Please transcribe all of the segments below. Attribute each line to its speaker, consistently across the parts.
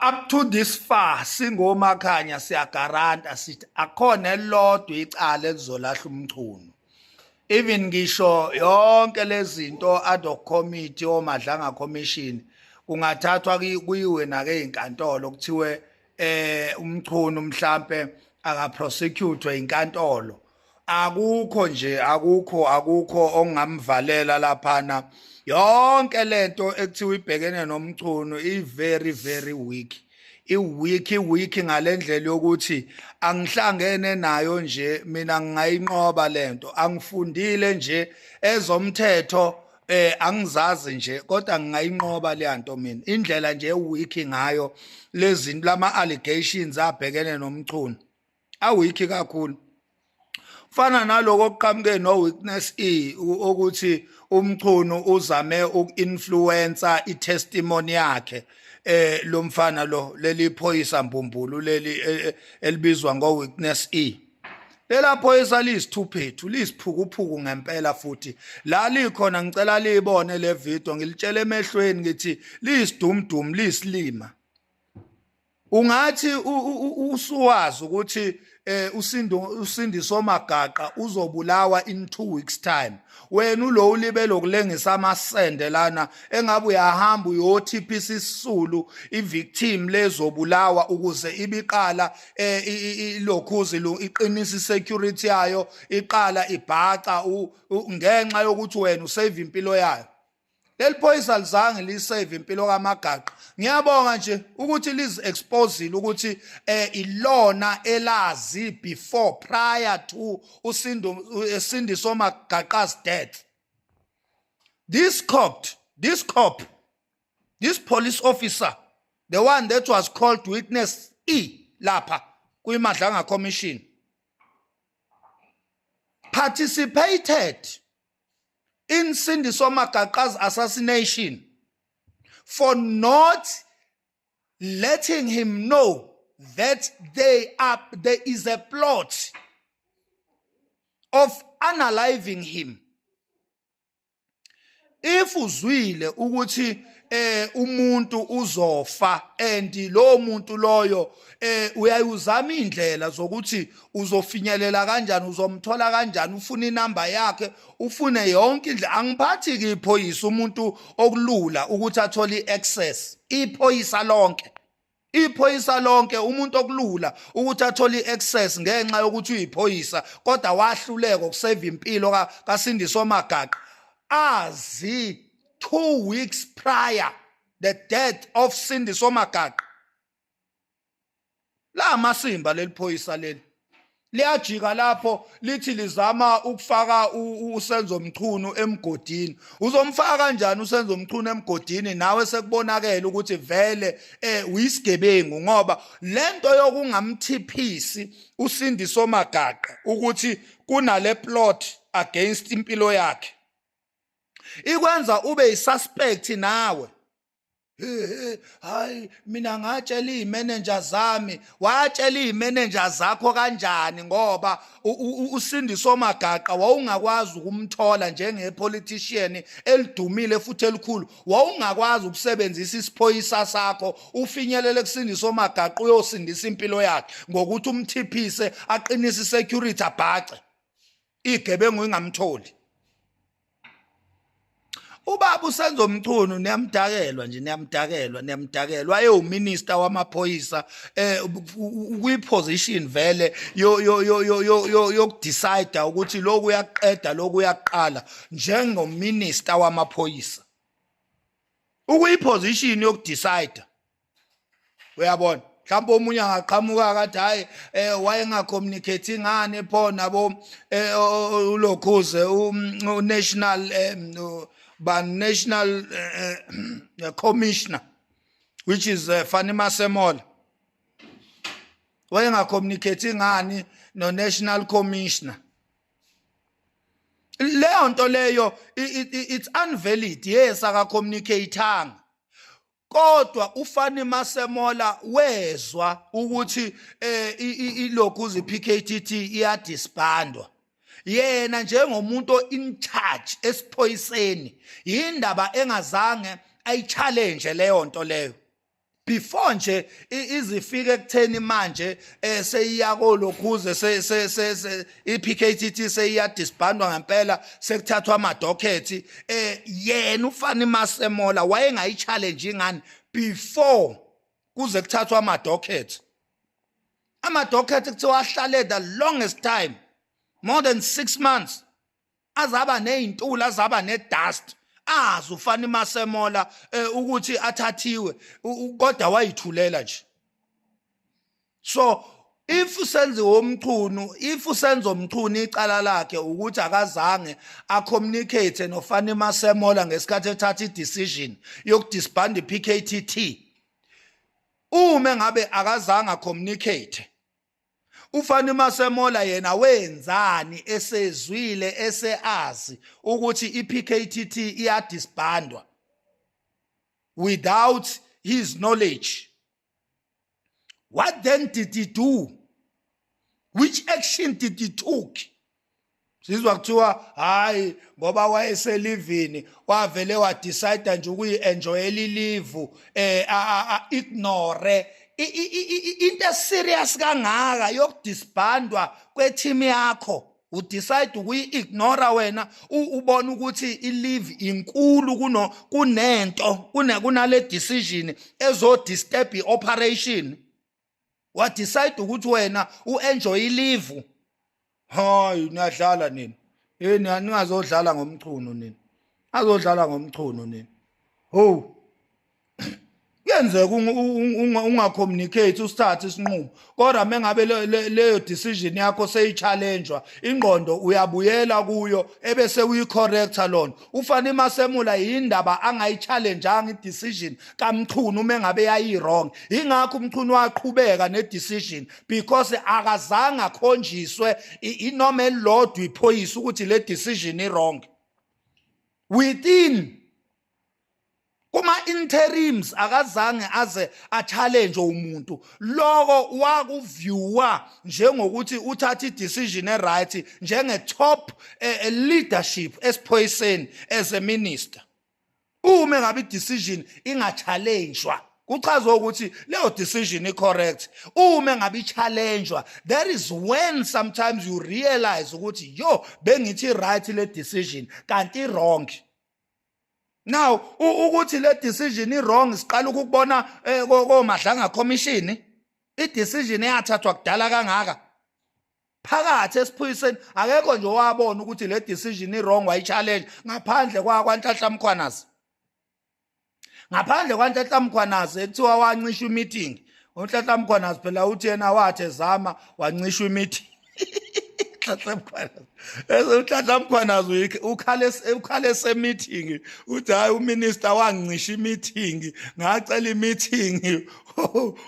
Speaker 1: Up to this far, singoMakhanya siyagaranta sithi akhona elodwa icala elizolahla uMchunu. Even ngisho yonke lezinto, ad hoc committee, oMadlanga Commission, kungathathwa kuyiwe nake einkantolo, kuthiwe uMchunu mhlambe akaprosecute inkantolo, akukho nje, akukho, akukho ongamvalela laphana. Yonke lento ekuthiwa ibhekene noMchunu i very very weak, i-weak, i-weak ngalendlela yokuthi angihlangene nayo nje. Mina ngingayinqoba lento. Angifundile nje ezomthetho, angizazi nje, kodwa ngingayinqoba le nto mina. Indlela nje weak ngayo lezinto, lama allegations abhekene noMchunu aweak kakhulu. Fana naloko okuqhamuke no witness E, ukuthi uMchunu uzame uku-influencer i-testimony yakhe, lo mfana lo, leli phoyisa mbumbulu leli elibizwa ngo witness E. Lela phoyisa liyisithuphethu, liyisiphukuphuku ngempela futhi. La likhona, ngicela liyibone le video, ngilitshele emehlweni ngithi liyisidumdum, liyisilima. Ungathi usuwazi ukuthi usindo uSindiso Magaqa uzobulawa in 2 weeks time, wena ulo ulibe lokulengisa amasende lana, engabe uyahamba uyothiphisa isisulu, ivictim lezobulawa, ukuze ibiqala ilokhuzi iqinisa isecurity yayo, iqala ibhaca ngenxa yokuthi wena usave impilo yayo. Leli phoyisa lizange lisave impilo kaMagaqa. Ngiyabonga nje ukuthi lizi exposile ukuthi ilona elazi before, prior to usindo Sindiso Magaqa's death. This cop, this police officer, the one that was called witness E lapha kwiMadlanga Commission, participated in Sindiso Magaqa's assassination for not letting him know that they are there is a plot of unaliving him. If uzwile ukuthi umuntu uzofa and lo muntu loyo uyayuzama indlela zokuthi uzofinyelela kanjani, uzomthola kanjani, ufuna inamba yakhe, ufune yonke indlela. Angiphathi ke iphoyisa, umuntu okulula ukuthi athole iaccess, iphoyisa lonke, iphoyisa lonke, umuntu okulula ukuthi athole iaccess ngenxa yokuthi uyiphoyisa, kodwa wahluleka ukusave impilo kaSindiso Magaqa azi 2 weeks prior the death of Sindiso Magaqa. La masimba leli phoyisa leli liyajika lapho lithi lizama ukufaka uSenzo Mchunu emgodini. Uzomfaka kanjani uSenzo Mchunu emgodini nawe sekubonakele ukuthi vele uyisigebengu? Ngoba lento yokungamthiphisi uSindiso Magaqa ukuthi kunale plot against impilo yakhe ikwenza ube yisuspect nawe. He he, hayi, mina ngatshela iy'manager zami. Watshela iy'manager zakho kanjani, ngoba uSindiso Magaqa wawungakwazi ukumthola njenge-politician elidumile futhi elikhulu? Wawungakwazi ukusebenzisa isiphoyisa sakho ufinyelele kuSindiso Magaqa, uyosindisa impilo yakhe ngokuthi umthiphise, aqinise i-security, abhace igebengu ingamtholi? Ubaba uSenzo Mchunu niyamdakelwa nje, niyamdakelwa, niyamdakelwa. Wayewuminister wamaphoyisa, kwi-position vele yo yo yo yo yo yo yokudecide ukuthi lokhu uyaqeda, lokhu uyaqala. Njengominister wamaphoyisa ukuyi-position yokudecide, uyabona? Mhlawumbe omunye angaqhamuka kathi, hayi, wayengacommunicate ngani pho nabo ulokhuze u-national ba national commissioner, which is Fannie Masemola? Wayengacommunicate ngani no national commissioner? Leyo nto leyo it's unvalid. Yes, akacommunicatanga, kodwa uFannie Masemola wezwa ukuthi ilokhu iPKTT iyadisbandwa. Yena njengomuntu in charge esiphoyiseni, indaba engazange ayichallenge leyo nto leyo. Before nje izifike ekutheni manje seyiya kolokhuze se iPKTT seyiya disbandwa ngempela, sekuthathwa ama-docket, yena uFannie Masemola wayengayi-challenge ingane before kuze kuthathwa ama-docket? Ama-docket kuthiwa ahlale the longest time, more than 6 months, azaba nezintula, azaba ne-dust, azi uFannie Masemola ukuthi athathiwe, kodwa wayithulela nje. So if uSenziwe uMchunu, if uSenzo Mchunu, icala lakhe ukuthi akazange acommunicate noFannie Masemola ngesikhathi ethatha i-decision yokudisband iPKTT, uma ngabe akazange acommunicate, uFannie Masemola yena wenzani esezwile, eseazi ukuthi iPKTT iyadisbandwa without his knowledge? What then did he do? Which action did he took? Sizwa kuthiwa hayi, ngoba wayeselivini, wavele wadecide nje ukuyi-enjoyela i-leave, ignore into eserious kangaka yokudisbandwa kweteam yakho. Udecide ukuyi-ignora wena, ubona ukuthi i-leave inkulu kuno kunento kunale decision ezodisturb i-operation. Wadecide ukuthi wena u-enjoy i-leave. Hayi, niyadlala nini. Yini, ningazodlala ngoMchunu nini, azodlala ngoMchunu nini. Ho, kuyenzeka ungacommunicate, usithathe isinqumo, kodwa mengabe leyo decision yakho seyi-challengewa, ingqondo uyabuyela kuyo ebese uyicorrecta lona. UFannie Masemola yindaba angayi-challengeanga i-decision kaMchunu uma engabe yayi-wrong? Ingakho uMchunu waqhubeka ne-decision, because akazange akhonjiswe inoma elilodwa iphoyisa ukuthi le decision i-wrong. Within kuma interims akazange aze a-challenge umuntu. Loko wakuviewa njengokuthi uthatha i-decision e-right njenge top leadership esiphoyiseni as a minister. Uma ngabe i-decision ingachallengewa, kuchaza ukuthi leyo decision i-correct. Uma ngabe i-challengewa, that is when sometimes you realize ukuthi yo, bengithi right le decision, kanti wrong. Now ukuthi le decision i wrong, siqala ukubona koMadlanga Commission. I decision eyathathwa kudala kangaka phakathi esiphoyiseni, akekho nje owabona ukuthi le decision i wrong, wayi-challenge, ngaphandle kwaNhlanhla Mkhwanazi, ngaphandle kwaNhlanhla Mkhwanazi ekuthiwa wancishwa imeeting. UNhlanhla Mkhwanazi phela uthi yena wathi ezama wancishwa imeeting. Nhlanhla Mkhwanazi, uNhlanhla Mkhwanazi ukhale se-meeting, uthi hayi, uminister wangincisha imeeting, ngacela imeeting,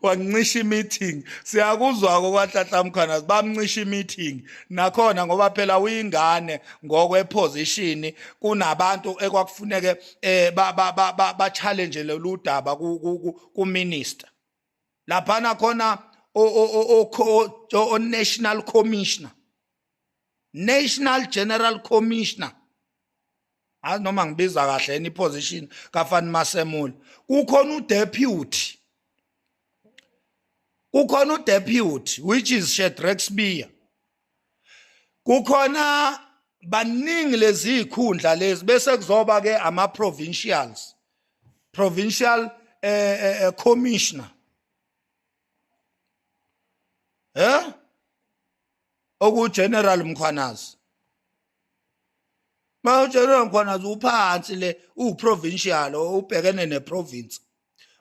Speaker 1: wangincisha imeeting. Siyakuzwa kwaNhlanhla Mkhwanazi, bamncisha imeeting nakhona, ngoba phela uyingane ngokweposition kunabantu ekwakufuneke ba challenge lolu daba ku minister laphana khona, o national commissioner, National General Commissioner, azi noma ngibiza kahle yini iposition kaFannie Masemola. Kukhona udeputy, kukhona udeputy which is Shadrack Sibiya, kukhona baningi lezi ikhundla lezi, bese kuzoba ke ama provincials, provincial commissioner oku General Mkhwanazi. Ma uGeneral Mkhwanazi uphansi le, uprovincial, ubhekene neprovince.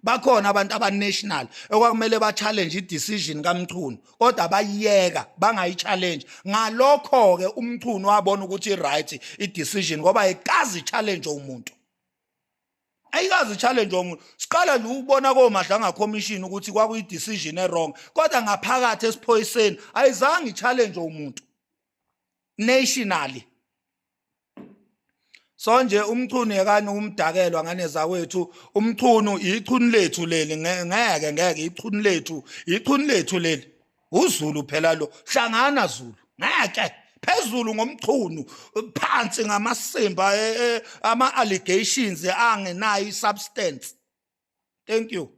Speaker 1: Bakhona abantu aba-national ekwakumele ba-challenge i-decision kaMchunu, kodwa bayiyeka, bangayi-challenge. Ngalokho-ke uMchunu wabona ukuthi i-right i-decision, ngoba ayikaze i-challenge umuntu, ayikaze i-challenge umuntu. Siqala nje ukubona koMadlanga Commission ukuthi kwakuyi-decision e-wrong, kodwa ngaphakathi esiphoyiseni ayizange i-challenge umuntu nationally. So nje uMchunu yekani umdakelwa ngane zakwethu. UMchunu ichunu lethu leli, ngeke ngeke, ichunu lethu, ichunu lethu leli. UZulu phela lo, hlangana Zulu, ngeke. Phezulu ngoMchunu, phansi ngamasimba, ama allegations angenayo isubstance. Thank you.